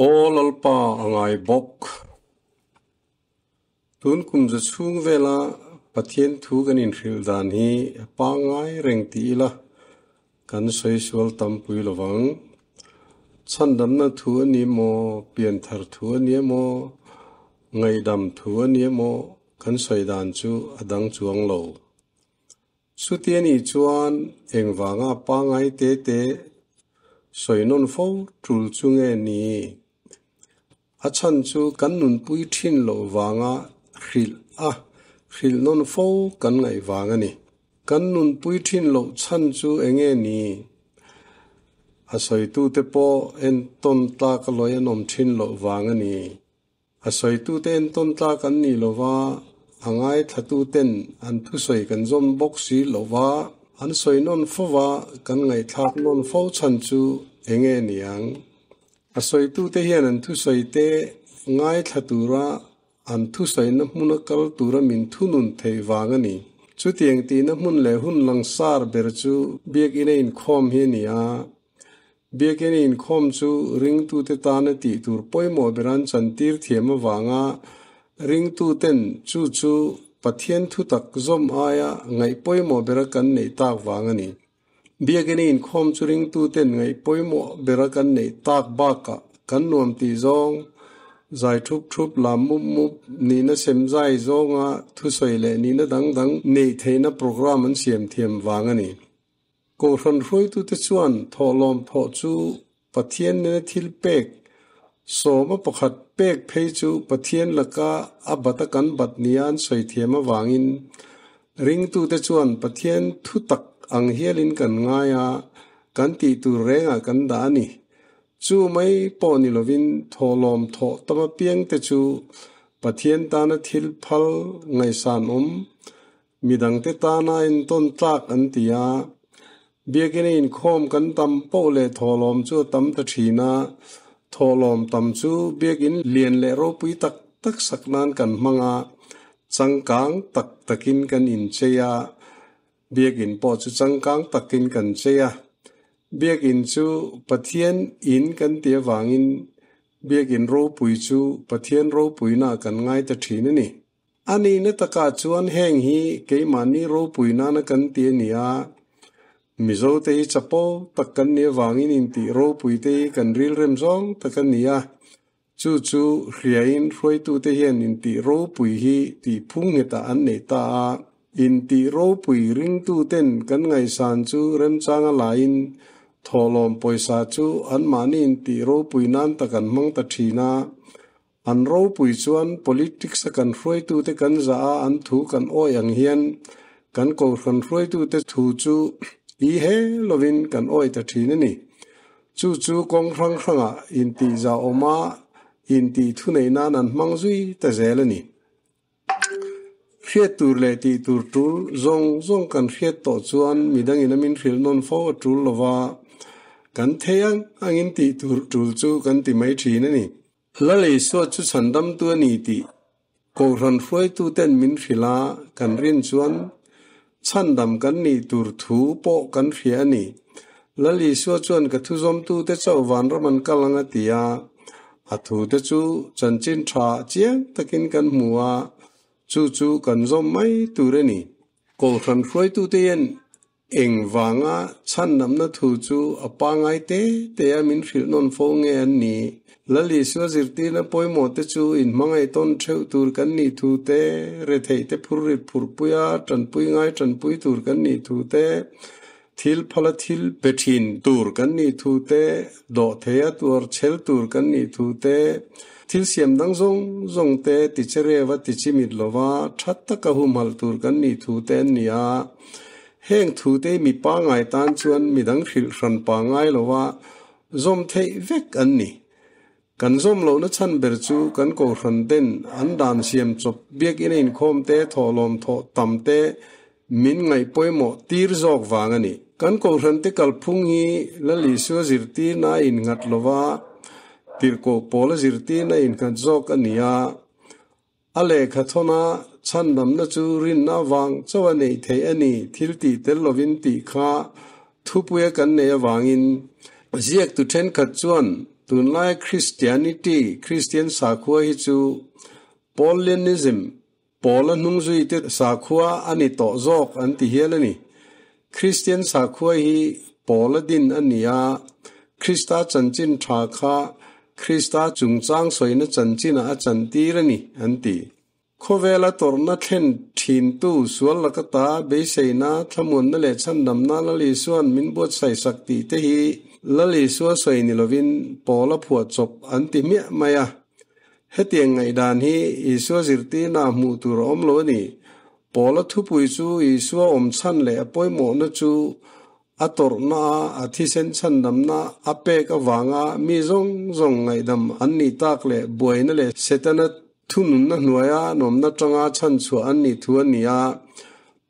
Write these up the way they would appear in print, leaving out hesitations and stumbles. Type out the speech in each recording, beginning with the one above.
Aw Lalpa a ngai bawk. Tun kum za chhung vela Pathian thu kan inhrilh dan hi a pangngai reng ti ila kan sawi sual tampui lovang. Chhandamna thu a ni maw, pianthar thu a ni emaw, ngaihdam thu a ni emaw kan sawi dan chu a dang chuang lo. Chuti a nih chuan engvanga pangngai te te sawi nawn fo tul chu nge ni? A chhan chu kan nunpui thin loh vanga hrilh a, hrilh nawn fo kan ngaih vang a ni. Kan nunpui thin loh chhan chu enge ni? A sawitute pawh entawn tlak a lawi an awm thin loh vang a ni. A sawitute entawn tlak an nih lo va, a ngaithlatuten an thusawi kan zawm bawk si lo va, an sawi nawn fo va, kan ngaihthlak nawn fo chhan chu enge ni ang? A sawitute hian an thusawite ngaithla tura an thusawina hmuna kal tura min thunun theih vang a ni. Chutiang tihna hmun leh hun langsar ber chu Biakina inkhawm hi a ni a. Biakina inkhawm chu ringtute tana tih tur pawimawh ber an chantir thiam avanga ringtuten chu chu Pathian thutak zawm aia ngaih pawimawh bera kan neih tak vang a ni. Biakina inkhawm chu ringtuten ngaih pawimawh bera kan neih tak bakah kan nuam tih zawng, zai thup thup, lam mup mup, nihna sem zai zawnga thusawi leh nihna dang dang neih theihna programme an siam thiam vang a ni. Kohhran hruaitute chuan thawhlawm thawh chu Pathian nena thil pek, sawma pakhat pek phei chu Pathian laka a bat a kan bat nia an sawi thiam avangin ringtute chuan Pathian thu tak ang hialin kan ngai a, kan tih tur rengah kan dah a ni. Chu mai pawh ni lovin thawhlawm thawh tam apiangte chu Pathian tana thil phal ngaihsanawm Midangte tana entawn tlak an ti a, Biakina inkhawm kan tam poh leh thawhlawm chu a tam ta thin a, thawhlawm tam chu biakin lian leh ropui tak tak sak nan kan hmang a, changkang tak takin kan inchei a, biakin pawh chu changkang takin kan chei a. Biakin chu Pathian in kan ti avangin biakin ropui chu Pathian ropuina kan ngai ta thin a ni. A nihna takah chuan heng hi keimahni ropui nana kan ti a ni a, Mizote hi chapo tak kan nih avangin intih ropuite hi kan rilrem zawng tak a ni a, chu chu hriain hruaitute hian intih ropui hi tih phung nghetah an neih ta a, intih ropui ringtuten kan ngaihsan chu remchanga laiin thawhlawm pawisa chu anmahni intih ropui nan tak an hmang ta thin a. An ropui chuan politics a kan hruaitute kan zah a, an thu kan awi ang hian kan kohhran hruaitute thu chu i he lovin kan awi ta thin a ni. Chu chu kawng hrang hrangah intihzah awma intih thuneih nan an hmang zui ta zel a ni. Hriat tur leh tih tur tul zawng zawng kan hriat tawh chuan midangin a min hrilh nawn fo a tul lova, kan thei ang angin tih tur tul chu kan ti mai thin a ni. Hla lei suat chu chhandamtu a ni tih Kohhran hruaituten min hrilh a, kan rin chuan chhandam kan nih tur thu pawh kan hria a ni. Lal Isua chuan ka thuzawmtute chauh vanram an kal ang a ti a, a thute chu chanchin tha chiang takin kan hmu a, chu chu kan zawm mai tur a ni. Kohhran hruaitute hian Engvanga chhandamna thu chu a pangai te te a min hrilh nawn fo nge an ni? Lal Isua zirtirna pawimawh te chu inhmangaih tawn theuh tur kan nih thu te, retheih te phur rit phurhpui a, tanpui ngai tanpui tur kan nih thu te, thil phala thil pe thin tur kan nih thu te, dawhthei a tuar chhel tur kan nih thu te, thil siam dang zawng zawng te tichereva tichimit lova tha taka humhalh tur kan nih thu te an ni a. Heng thute hi mi pangngai tan chuan midang hrilh hran pangngai lova zawm theih vek an ni. Kan zawm lohna chhan ber chu kan kohhran ten an dan siam chawp biakina inkhawm te, thawhlawm thawh tam te min ngaih pawimawh tir zawk vang a ni. Kan kohhran te kalphung hi Lal Isua zirtirna a innghat lova, tirhkoh pawla zirtirna a innghat zawk a ni a. A lehkha thawna chhandamna chu rinna avang chauh a neih theih a ni, thil tih tel lovin tih kha thupuia kan neih avangin ziaktu thenkhat chuan Tunlai Christianity, Kristian sakhua hi chu Paulianism, Paula hnungzuite sakhua a ni tawh zawk an ti hial a ni. Kristian sakhua hi Paula din a ni a, Krista chanchin tha kha Krista chungchang sawina chanchinah a chantir a ni, an ti. Khawvela tawrhna thlen thintu sual laka ta beiseina, thlamuanna leh chhandamna Lal Isua'n min buatsaih sak tih te hi Lal Isua sawi ni lovin Paula phuahchawp an ti hmiah mai a. Hetiang ngaihdan hi Isua zirtirna hmuh tur a awm lo a ni. Paula thupui chu Isua awm chhan leh a pawimawhna chu a tawrhna a, a thisen chhandamna a pek avanga mi zawng zawng ngaihdam an nih tak leh buaina leh Setana thununna hnuaia nawmna tanga chhanchhuah an nih thu a ni a.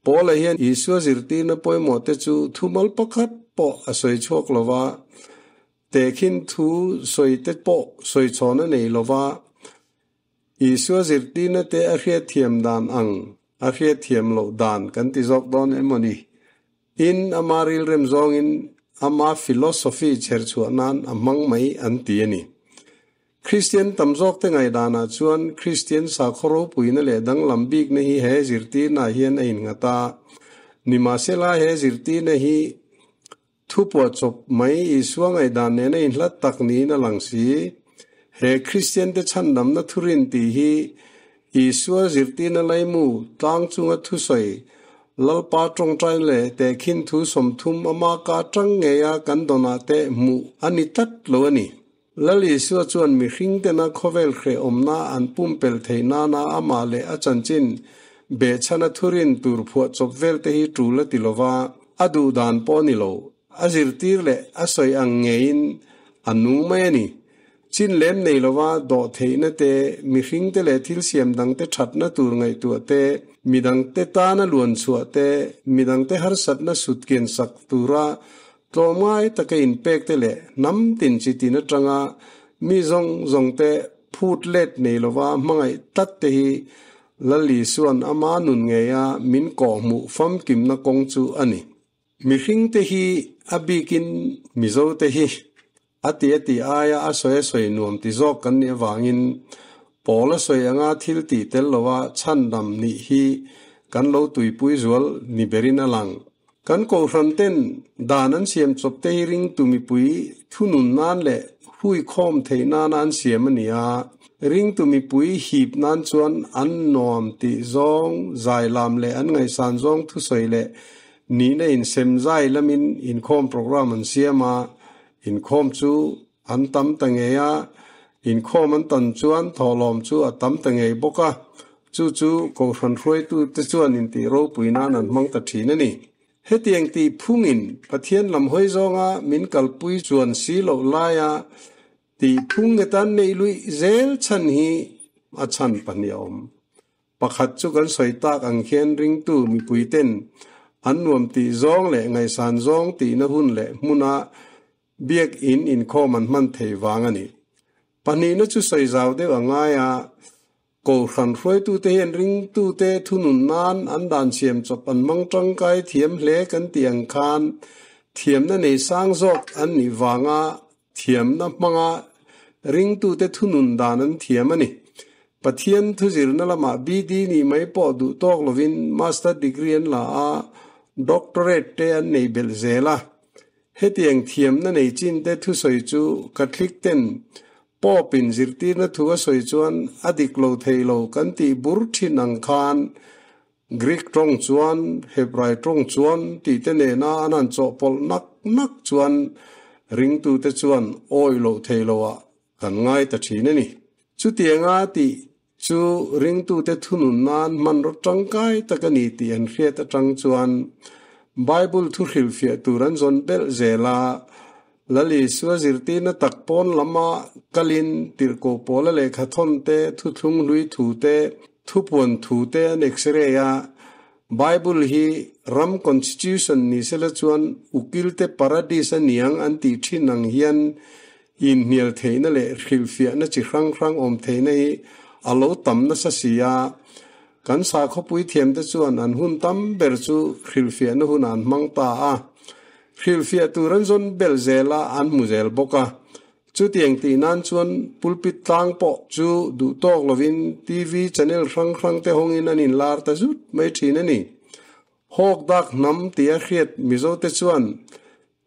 Paula hian Isua zirtirna pawimawhte chu thumal pakhat pawh a sawi chhuak lo va, tehkhin thu sawite pawh sawi chhawn a nei lo va. Isua zirtirna te a hriatthiam dan ang a hriatthiam loh dan kan ti zawk dawn emaw ni? In ama rilrem zawngin ama philosophy chherchhuah nan a hmang mai an ti a ni. Kristian tam zawkte ngaihdanah chuan Kristian sakhaw ropuina leh danglam bikna hi he zirtirnaah hian a innghat a. Nimahsela he zirtirna hi Thupuahchawp mai Isua ngaihdan nena inhlat tak niin a lang si. He Kristiante chhandamna thurin tih hi Isua zirtirna laimu tlang chunga thusawi Lalpa tawngtai leh tehkhin thu 30 ama ka tang ngeia kan dawnah te hmuh a ni tlat lo a ni. Lal Isua chuan mihring tena khawvel hrehawmna an pumpelh theih nana amah leh a chanchin behchhana thurin tur phuahchawp velte hi tul a ti lova, a duh dan pawh a ni lo. A zirtir leh a sawi ang ngeiin a nung mai a ni. Chin lem nei lova dawh theihna te, mihringte leh thil siam dangte thatna tur ngaihtuah te, midangte tana luan chhuah te, midangte harsatna sutkian sak tura Tlawmngai taka inpekte leh hnam tin chi tin atanga mi zawng zawngte phut let nei lova hmangaih tlat te hi Lal Isua'n ama nun ngeia min kawhhmuh famkimna kawng chu a ni. Mihringte hi a bikin Mizote hi a ti a tih aia a sawi a sawi nuam ti zawk kan nih avangin Paul a sawi anga thil tih tel lova chhandam nih hi kan lo tuipui zual ni berin a lang. Kan kohhran ten dan an siam chawp te hi ringtu mipui thunun nan leh hui khawm theih nana an siam a ni a. Ringtu mipui hip nan chuan an nuam tih zawng zai lam leh an ngaihsan zawng thusawi leh nihna insem zai lamin inkhawm program an siam a. Inkhawm chu an tam ta ngei a, inkhawm an tan chuan thawhlawm chu a tam ta ngei bawk a, chu chu Kohhran hruaitute chuan intih ropui nan an hmang ta thin a ni. Hetiang tih phungin Pathian lam hawi zawnga min kalpui chuan si loh laia tih phung ngetan neih luih zel chhan hi a chhan pahnih a awm. Pakhat chu kan sawi tak ang khian ringtu mipuiten an nuam tih zawng leh ngaihsan zawng tihna hun leh hmuna Biakinn inkhawm an hman thei vang a ni. Pahnihna chu sawi zau deuh a ngai a, Kohhran hruaitute hian ringtute thunun nan an dan siam chawp an hmang tangkai thiam hle kan tih ang khan thiamna nei sang zawk an nih vanga thiamna hmanga ringtute thunun dan an thiam a ni. Pathian thuzirna lamah BD nih mai pawh duh tawk lovin Master Degree an la a, Doctorate te an nei belh zel a. Hetiang thiamna nei chinte thusawi chu Catholic ten Pope in zirtirna thu a sawi chuan a dik lo thei lo kan tih bur thin ang khan Greek tawng chuan Hebrai tawng chuan tih te nena an han chawhpawlh nak nak chuan ringtute chuan awih loh thei loah kan ngai ta thin a ni. Chutianga tih chu ringtute thunun nan hmanraw tangkai tak a ni tih an hriat atang chuan Bible thu hrilhfiah tur an zawn belh zel a, Lal Isua zirtirna tak pawn lama kalin tirhkoh pawla lehkha thawn te, thuthlung hlui thu te, thupuan thu te an x-ray a. Bible hi ram constitution ni sela chuan ukilte paradis a niang an tih thin ang hian Inhnial theihna leh hrilhfiahna chi hrang hrang awm theihna hi a lo tam nasa si a, kan sakhawpui thiamte chuan an hun tam ber chu hrilhfiahna hunah an hmang ta a, hrilhfiah tur an zawn belh zel a, an hmu zel bawk a. Chutiang tih nan chuan pulpit tlang pawh chu duh tawk lovin TV channel hrang hrang te hawngin an inlar ta zut mai thin a ni. Hawk dak hnam tia hriat Mizote chuan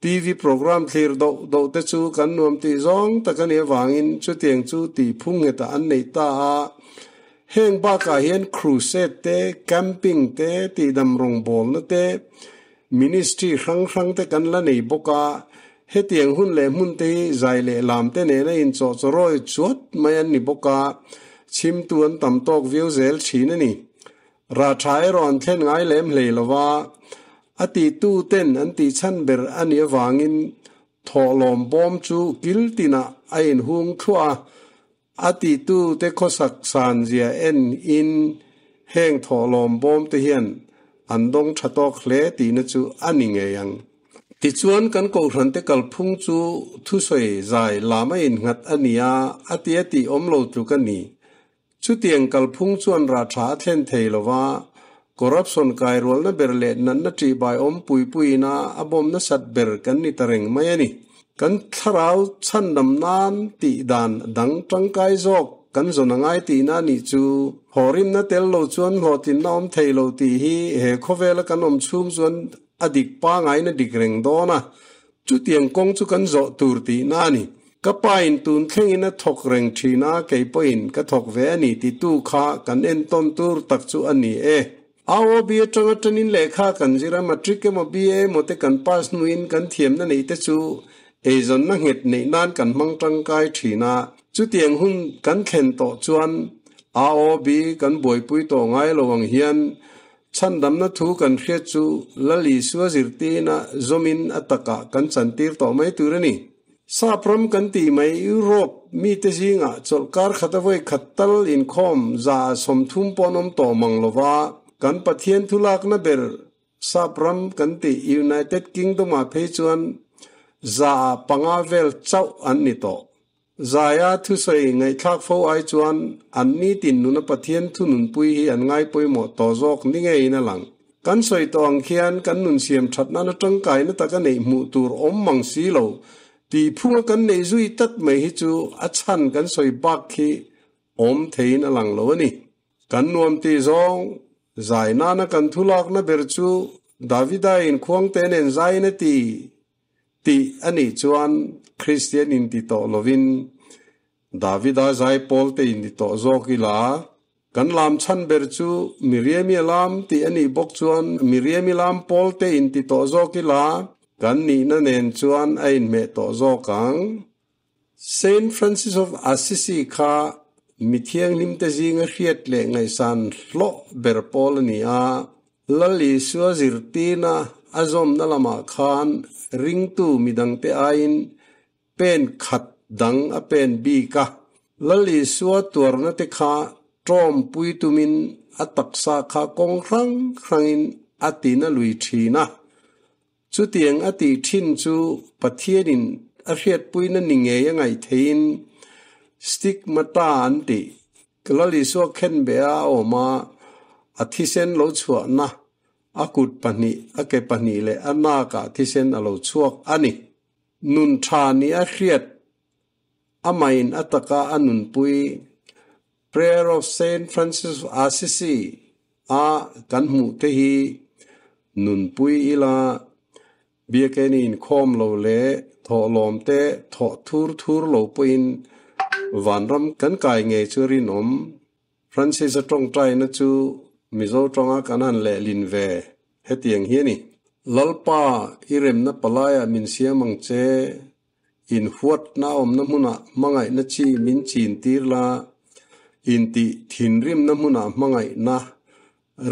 TV program thlir doh doh te chu kan nuam tih zawng tak a nih avangin chutiang chu tih phung nghetah an neih ta a. Heng bakah hian crusade te, camping te, tihdam rawngbawlna te, ministry hrang hrang te kan la nei bawk a. Hetiang hun leh hmun te hi zai leh lam te nena inchawhchawrawi chuat mai an ni bawk a, chhimtu an tam tawk viau zel thin a ni. Rah tha erawh an thlen ngai lem hlei lo va, a titu ten an tih chhan ber a nih avangin thawhlawm bawm chu kil tinah a inhung thluah a, a titu te khawsak san zia en in heng thawhlawm bawm te hian an dawng tha tawk hle tihna chu a ni ngei ang. Tichuan kan kohhran te kalphung chu thusawi zai lam a innghat a ni a, a ti a tih awm lo tluk a ni. Chutiang kalphung chuan rah tha a thlen thei lo va, corruption kai rualna ber leh natna ṭihbai awm pui puiina a bawm nasat ber kan ni ta reng mai a ni. Kan thlarau chhandam nan tih dan dang tangkai zawk kan zawn a ngai tihna a nih chu. Thawhrimna tel lo chuan hlawhtlinna awm thei lo tih hi he khawvela kan awm chhung chuan a dik pangaina dik reng dawn a, Chutiang kawng chu kan zawh tur tihna a ni. Ka pain tun thlengin a thawk reng thin a, kei pawhin ka thawk ve a ni titu kha kan entawn tur tak chu a ni e. AOB atanga tanin lehkha kan zir a, matric emaw BA emaw te kan pass hnuin kan thiamna neih te chu eizawnna nghet neih nan kan hmang tangkai thin a. Chutiang hun kan thlen tawh chuan AOB kan buaipui tawh ngai lo ang hian Chhandamna thu kan hriat chu Lal Isua zirtirna zawmin a takah kan chantir tawh mai tur a ni. Sap ram kan tih mai Europe mite zingah chawlhkar khat a vawi khat tal inkhawm 130 pawh an awm tawh mang lo va, kan Pathian thu lakna ber Sap ram kan tih United Kingdom-ah phei chuan 5% vel chauh an ni tawh. Zaia thusawi ngaihthlak fo ai chuan an nitin nuna Pathian thu nunpui hi an ngai pawimawh tawh zawk ni ngeiin a lang. Kan sawi tawh ang khian kan nun siam that nana tangkaina taka neih hmuh tur awm mang si lo tih phunga kan neih zui tlat mai hi chu a chhan kan sawi bak khi awm theiin a lang lo a ni. Kan nuam tih zawng zai nana kan thu lakna ber chu Davida in khuangte nen zaiin a ti. Tih a nih chuan Kristian inti tawh lovin Davida zaipawl te inti tawh zawk ila, kan lam chhan ber chu Miriami a lam tih a nih bawk chuan Miriami lam pawl te inti tawh zawk ila, kan nihna nen chuan a inhmeh tawh zawk ang. Saint Francis of Assisi kha mi thianghlimte zinga hriat leh ngaihsan hlawh ber pawl a ni a, Lal Isua zirtirna a zawmna lamah khan ringtu midangte aiin pen khat dang a pen bik a. Lal Isua tuarna te kha tawmpui tumin a taksa kha kawng hrang hrangin a tina lui thin a. Chutiang a tih thin chu Pathianin a hriatpuina ni ngei a ngaih theihin stigmata an tih. Lal Isua khenbeh a awm a, a thisen lo chhuahna, a kut pahnih, a ke pahnih leh a nakah thisen a lo chhuak a ni. Nun tha ni a hriat, amahin a taka a nunpui Prayer of Saint Francis of Assisi a kan hmuh te hi nunpui ila biakin inkhawm lo leh thawhlawm te thawh thur thur lo pawhin vanram kan kai ngei chu rinawm. Francis a tawngtaina chu Mizo tawnga kan han lehlin ve hetiang hi a ni. Lalpa, i remna palaiah min siam ang che. Inhuatna awmna hmunah hmangaihna chi min chin tir la, intih thinrimna hmunah hmangaihna,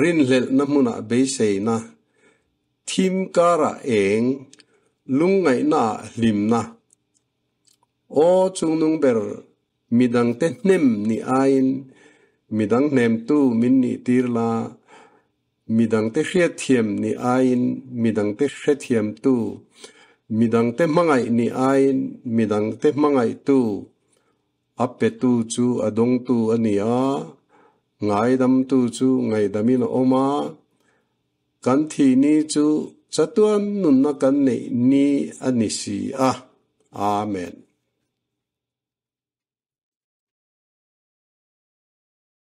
rinhlelhna hmunah beiseina, thim karah eng, lungngaihnaah hlimna. Aw chungnung ber, midangte hnem ni aiin midang hnemtu min nih tir la, Midangte hriatthiam ni aiin midangte hrethiamtu, midangte hmangaih ni aiin midangte hmangaihtu, a petu chu a dawngtu a ni a, ngaidamtu chu ngaihdamin a awm a, kan thih ni chu chatuan nunna kan neih ni a ni si a. Amen.